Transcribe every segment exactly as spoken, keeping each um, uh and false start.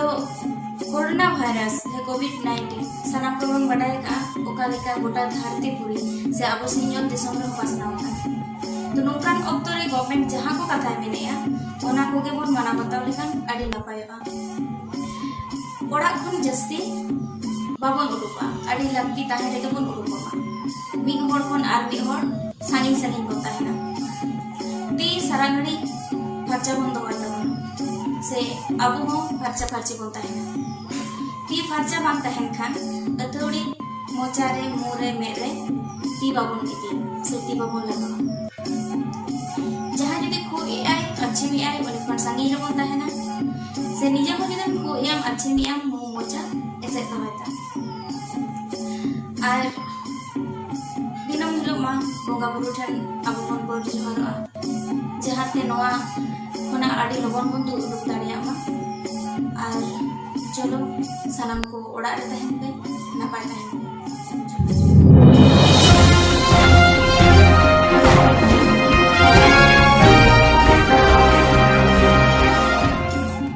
ᱛᱚ, corona virus ᱥᱮ covid nineteen ᱥᱟᱱᱟᱢ ᱠᱚᱵᱚᱱ ᱵᱟᱰᱟᱭ ᱟᱠᱟᱫᱼᱟ, ᱚᱠᱟ ᱞᱮᱠᱟ ᱜᱚᱴᱟ ᱫᱷᱟᱹᱨᱛᱤ ᱯᱩᱨᱤ ᱥᱮ ᱟᱵᱚ ᱥᱤᱧᱚᱛ ᱫᱤᱥᱚᱢ ᱨᱮᱦᱚᱸ ᱯᱟᱥᱱᱟᱣ ᱟᱠᱟᱱᱟ᱾ ᱛᱚ, ᱱᱚᱝᱠᱟᱱ ᱚᱠᱛᱚ ᱨᱮ ᱜᱚᱵᱷᱢᱮᱱᱴ ᱡᱟᱦᱟᱸ ᱠᱚ ᱠᱟᱛᱷᱟᱭ ᱢᱮᱱᱮᱜᱼᱟ, ᱚᱱᱟ ᱠᱚᱜᱮ ᱵᱚᱱ ᱢᱟᱱᱟᱣ ᱵᱟᱛᱟᱣ ᱞᱮᱠᱷᱟᱱ ᱟᱹᱰᱤ ᱱᱟᱯᱟᱭᱚᱜᱼᱟ᱾ ᱚᱲᱟᱜ ᱠᱷᱚᱱ ᱡᱟᱹᱥᱛᱤ ᱵᱟᱵᱚᱱ ᱩᱰᱩᱠᱚᱜᱼᱟ, ᱟᱹᱰᱤ ᱞᱟᱹᱠᱛᱤ ᱛᱟᱦᱮᱸ ᱨᱮᱜᱮ ᱵᱚᱱ ᱩᱰᱩᱠᱚᱜᱼᱟ᱾ ᱢᱤᱫ ᱦᱚᱲ ᱠᱷᱚᱱ ᱟᱨ ᱢᱤᱫ ᱦᱚᱲ ᱥᱟᱺᱜᱤᱧ ᱥᱟᱺᱜᱤᱧ ᱵᱚᱱ ᱛᱟᱦᱮᱱᱟ᱾ ᱛᱤ ᱥᱟᱨᱟ ᱜᱷᱟᱹᱲᱤᱡ ᱯᱷᱟᱨᱪᱟ ᱵᱚᱱ ᱫᱚᱦᱚᱭ ᱛᱟᱵᱚᱱᱟ, ᱥᱮ ᱟᱵᱚ ᱦᱚᱸ ᱯᱷᱟᱨᱪᱟ ᱯᱷᱟᱨᱪᱤ ᱵᱚᱱ ᱛᱟᱦᱮᱱᱟ᱾ ᱛᱤ ᱯᱷᱟᱨᱪᱟ ᱵᱟᱝ ᱛᱟᱦᱮᱱ ᱠᱷᱟᱱ ᱟᱹᱛᱷᱟᱹᱣᱲᱤ ᱢᱚᱪᱟ ᱨᱮ, ᱢᱩ ᱨᱮ, ᱢᱮᱫ ᱨᱮ ᱛᱤ ᱵᱟᱵᱚᱱ ᱤᱫᱤᱭᱟ ᱥᱮ ᱛᱤ ᱵᱟᱵᱚᱱ ᱞᱟᱜᱟᱣᱟ᱾ ᱡᱟᱦᱟᱸᱭ ᱡᱩᱫᱤ ᱠᱷᱩᱜ ᱮᱜᱼᱟᱭ, ᱟᱹᱪᱷᱤᱢ ᱮᱜᱼᱟᱭ, ᱩᱱᱤ ᱠᱷᱚᱱ ᱥᱟᱺᱜᱤᱧ ᱨᱮᱵᱚᱱ ᱛᱟᱦᱮᱱᱟ᱾ ᱥᱮ ᱱᱤᱡᱮ ᱦᱚᱸ ᱡᱩᱫᱤᱢ ᱠᱷᱩᱜ ᱮᱜᱼᱟᱢ, ᱟᱹᱪᱷᱤᱢ ᱮᱜᱼᱟᱢ, ᱢᱩ ᱢᱚᱪᱟ ᱮᱥᱮᱫ ᱫᱚᱦᱚᱭ ᱛᱟᱢ᱾ ᱟᱨ ᱫᱤᱱᱟᱹᱢ ᱦᱤᱞᱳᱜ ᱢᱟ ᱵᱚᱸᱜᱟ ᱵᱩᱨᱩ ᱴᱷᱮᱱ ᱟᱵᱚ ᱵᱚᱱ ᱜᱚᱰ ᱡᱚᱦᱟᱨᱚᱜᱼᱟ, ᱡᱟᱦᱟᱸᱛᱮ ᱱᱚᱣᱟ ᱠᱷᱚᱱᱟᱜ ᱟᱹᱰᱤ ᱞᱚᱜᱚᱱ ᱵᱚᱱ ᱫᱩᱨ ᱩᱰᱩᱠ ᱫᱟᱲᱮᱭᱟᱜ ᱢᱟ᱾ ᱟᱨ ᱪᱚᱞᱚ, ᱥᱟᱱᱟᱢ ᱠᱚ ᱚᱲᱟᱜ ᱨᱮ ᱛᱟᱦᱮᱱ ᱯᱮ, ᱱᱟᱯᱟᱭ ᱛᱟᱦᱮᱱ ᱯᱮ᱾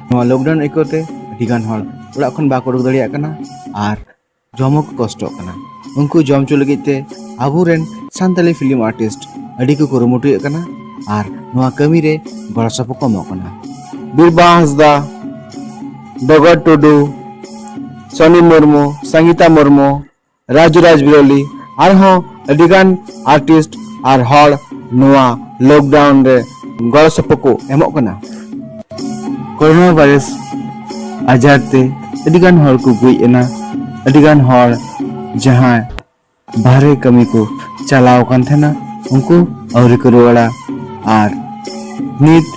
ᱱᱚᱣᱟ ᱞᱚᱠᱰᱟᱣᱩᱱ ᱤᱠᱟᱹᱛᱮ ᱟᱹᱰᱤᱜᱟᱱ ᱦᱚᱲ ᱚᱲᱟᱜ ᱠᱷᱚᱱ ᱵᱟᱠᱚ ᱩᱰᱩᱠ ᱫᱟᱲᱮᱭᱟᱜ ᱠᱟᱱᱟ ᱟᱨ ᱡᱚᱢ ᱦᱚᱸᱠᱚ ᱠᱚᱥᱴᱚᱜ ᱠᱟᱱᱟ᱾ ᱩᱱᱠᱩ ᱡᱚᱢ ᱦᱚᱪᱚ ᱞᱟᱹᱜᱤᱫ ᱛᱮ ᱟᱵᱚᱨᱮᱱ ᱥᱟᱱᱛᱟᱲᱤ ᱯᱷᱤᱞᱢ ᱟᱨᱴᱤᱥᱴ ᱟᱹᱰᱤ ᱠᱚ ᱠᱩᱨᱩᱢᱩᱴᱩᱭᱮᱫ ᱠᱟᱱᱟ ᱟᱨ ᱱᱚᱣᱟ ᱠᱟᱹᱢᱤ ᱨᱮ ᱜᱚᱲᱚ ᱥᱚᱯᱚᱦᱚᱫ ᱠᱚ ᱮᱢᱚᱜ ᱠᱟᱱᱟ᱾ ᱵᱤᱨᱵᱟᱦᱟ ᱦᱟᱸᱥᱫᱟ, ᱰᱚᱜᱚᱨ ᱴᱩᱰᱩ, ᱥᱚᱱᱤ ᱢᱩᱨᱢᱩ, ᱥᱚᱝᱜᱤᱛᱟ ᱢᱩᱨᱢᱩ, ᱨᱟᱡᱩ ᱨᱟᱡᱽ ᱵᱤᱨᱚᱞᱤ, ᱟᱨᱦᱚᱸ ᱟᱹᱰᱤᱜᱟᱱ ᱟᱨᱴᱤᱥᱴ ᱟᱨ ᱦᱚᱲ ᱱᱚᱣᱟ ᱞᱚᱠᱰᱟᱣᱩᱱ ᱨᱮ ᱜᱚᱲᱚ ᱥᱚᱯᱚᱦᱚᱫ ᱠᱚ ᱮᱢᱚᱜ ᱠᱟᱱᱟ᱾ ᱠᱳᱨᱳᱱᱟ ᱵᱷᱟᱭᱨᱟᱥ ᱟᱡᱟᱨ ᱛᱮ ᱟᱹᱰᱤᱜᱟᱱ ᱦᱚᱲ ᱠᱚ ᱜᱚᱡ ᱮᱱᱟ᱾ ᱟᱹᱰᱤᱜᱟᱱ ᱦᱚᱲ ᱡᱟᱦᱟᱸᱭ ᱵᱟᱦᱨᱮ ᱠᱟᱹᱢᱤ ᱠᱚ ᱪᱟᱞᱟᱣ ᱟᱠᱟᱱ ᱛᱟᱦᱮᱱᱟ, ᱩᱱᱠᱩ ᱟᱹᱣᱨᱤ ᱠᱚ ᱨᱩᱣᱟᱹᱲᱟ᱾ ᱟᱨ ᱱᱤᱛ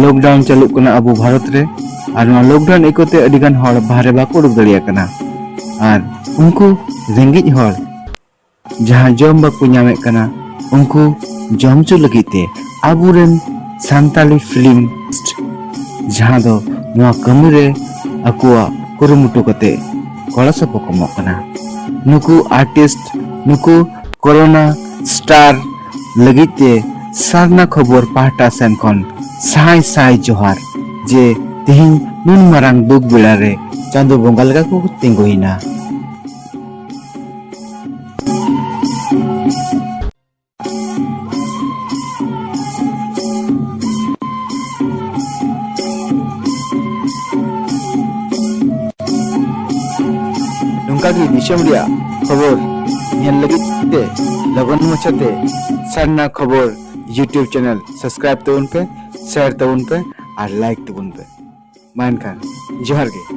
ᱞᱚᱠᱰᱟᱣᱩᱱ ᱪᱟᱹᱞᱩᱜ ᱠᱟᱱᱟ ᱟᱵᱚ ᱵᱷᱟᱨᱚᱛ ᱨᱮ, ᱟᱨ ᱱᱚᱣᱟ ᱞᱚᱠᱰᱟᱣᱩᱱ ᱤᱠᱟᱹᱛᱮ ᱟᱹᱰᱤᱜᱟᱱ ᱦᱚᱲ ᱵᱟᱦᱨᱮ ᱵᱟᱠᱚ ᱩᱰᱩᱠ ᱫᱟᱲᱮᱭᱟᱜ ᱠᱟᱱᱟ᱾ ᱟᱨ ᱩᱱᱠᱩ ᱨᱮᱸᱜᱮᱡ ᱦᱚᱲ ᱡᱟᱦᱟᱸ ᱡᱚᱢ ᱵᱟᱠᱚ ᱧᱟᱢᱮᱫ ᱠᱟᱱᱟ, ᱩᱱᱠᱩ ᱡᱚᱢ ᱦᱚᱪᱚ ᱞᱟᱹᱜᱤᱫ ᱛᱮ ᱟᱵᱚᱨᱮᱱ ᱥᱟᱱᱛᱟᱲᱤ ᱯᱷᱤᱞᱢ ᱡᱟᱦᱟᱸ ᱫᱚ ᱱᱚᱣᱟ ᱠᱟᱹᱢᱤ ᱨᱮ ᱟᱠᱚᱣᱟᱜ ᱠᱩᱨᱩᱢᱩᱴᱩ ᱠᱟᱛᱮ ᱜᱚᱲᱚ ᱥᱚᱯᱚᱦᱚᱫ ᱠᱚ ᱮᱢᱚᱜ ᱠᱟᱱᱟ᱾ ᱱᱩᱠᱩ ᱟᱨᱴᱤᱥᱴ, ᱱᱩᱠᱩ ᱠᱳᱨᱳᱱᱟ ᱥᱴᱟᱨ ᱞᱟᱹᱜᱤᱫ ᱛᱮ ᱥᱟᱨᱱᱟ ᱠᱷᱚᱵᱚᱨ ᱯᱟᱦᱴᱟ ᱥᱮᱱ ᱠᱷᱚᱱ ᱥᱟᱭ ᱥᱟᱭ ᱡᱚᱦᱟᱨ, ᱡᱮ ᱛᱮᱦᱮᱧ ᱱᱩᱱ ᱢᱟᱨᱟᱝ ᱫᱩᱠ ᱵᱮᱲᱟ ᱨᱮ ᱪᱟᱸᱫᱚ ᱵᱚᱸᱜᱟ ᱞᱮᱠᱟ ᱠᱚ ᱛᱤᱸᱜᱩᱭᱮᱱᱟ᱾ ᱱᱚᱝᱠᱟ ᱜᱮ ᱫᱤᱥᱚᱢ ᱨᱮᱭᱟᱜ ᱠᱷᱚᱵᱚᱨ ᱧᱮᱞ ᱞᱟᱹᱜᱤᱫ ᱛᱮ ᱞᱚᱜᱚᱱ ᱢᱟᱪᱷᱟᱛᱮ ᱥᱟᱨᱱᱟ ᱠᱷᱚᱵᱚᱨ YouTube channel subscribe ᱛᱟᱵᱚᱱ ᱯᱮ, share ᱛᱟᱵᱚᱱ ᱯᱮ ᱟᱨ like ᱛᱟᱵᱚᱱ ᱯᱮ᱾ ᱢᱟ ᱮᱱᱠᱷᱟᱱ ᱡᱚᱦᱟᱨ ᱜᱮ᱾